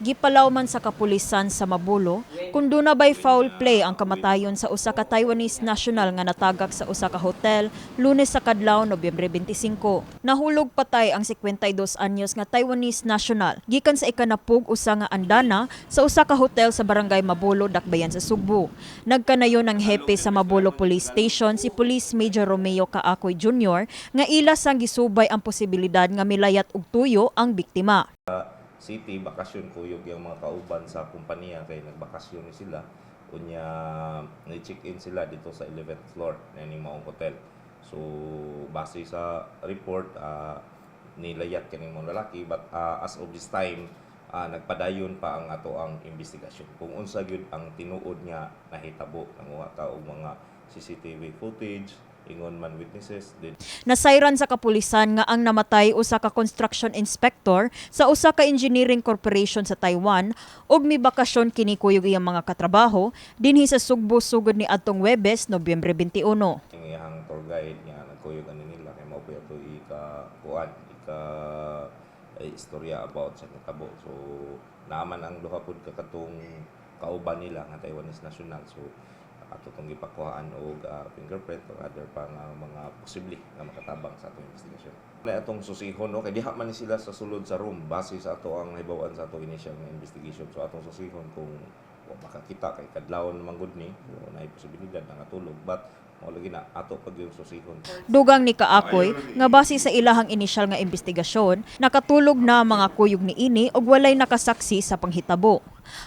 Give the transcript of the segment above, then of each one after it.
Gipalawman sa kapulisan sa Mabolo kung duna bay foul play ang kamatayon sa usa ka Taiwanese national nga natagak sa usa ka hotel Lunes sa kadlaw, Nobyembre 25. Nahulog patay ang 52 anyos nga Taiwanese national gikan sa ikanapug-usa nga andana sa usa ka hotel sa Barangay Mabolo, Dakbayan sa Sugbo. Nagkanayon ang hepe sa Mabolo Police Station, si Police Major Romeo Caacoy Jr., nga ila sang gisubay ang posibilidad nga milayat og tuyo ang biktima. City bakasyon kuyog yung mga kauban sa kumpanya kay nagbakasyon ni sila. Unya ni check-in sila dito sa 11th floor na ning maong hotel. So base sa report, nilayat kining mga lalaki, but as of this time, nagpadayon pa ang ato ang investigasyon kung unsa gyud ang tinuod nga nahitabo. Nanguha ta og mga CCTV footage, ingon man witnesses din. Nasayran sa kapulisan nga ang namatay usa ka construction inspector sa usa ka engineering corporation sa Taiwan ug mibakasyon kini kuyog iyang mga katrabaho dinhi sa Sugbo sugod ni adtong Webes, Nobyembre 21. Ang iyang tour guide nga nagkuyog ani nila kay mao pa ato ika kuan ika eh, istorya about sa nitabo. So naaman ang duha pud ka katong kauban nila nga Taiwanese national, so ato tong gipakuhaan og fingerprint o other pa nga mga posible nga makatabang sa atong investigasyon. Na atong susihon, no, kay diha man ni sila sa sulod sa room base sa ato ang nahibaw-an sa atong initial nga investigation. So atong susihon kung wa makakita kay kadlawon naman gud ni, so naay posibilidad na natulog, but mao lagi na ato pag yung susihon. Dugang ni Caacoy nga base sa ilahang inisyal nga investigasyon, nakatulog na ang mga kuyog ni ini ug walay nakasaksi sa panghitabo.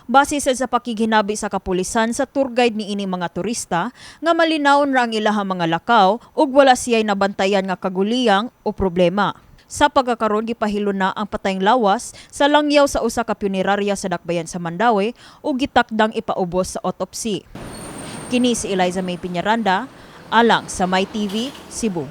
Base sa pakighinabi sa kapulisan sa tour guide ni ini mga turista nga malinawon ra ang ilahang mga lakaw ug wala siya'y nabantayan nga kaguliyang o problema. Sa pagkakaron, gipahilon na ang patayng lawas sa langyaw sa usa ka punerarya sa Dakbayan sa Mandaue ug gitakdang ipaubos sa autopsy. Kini si Eliza May Piñaranda, alang sa My TV, Cebu.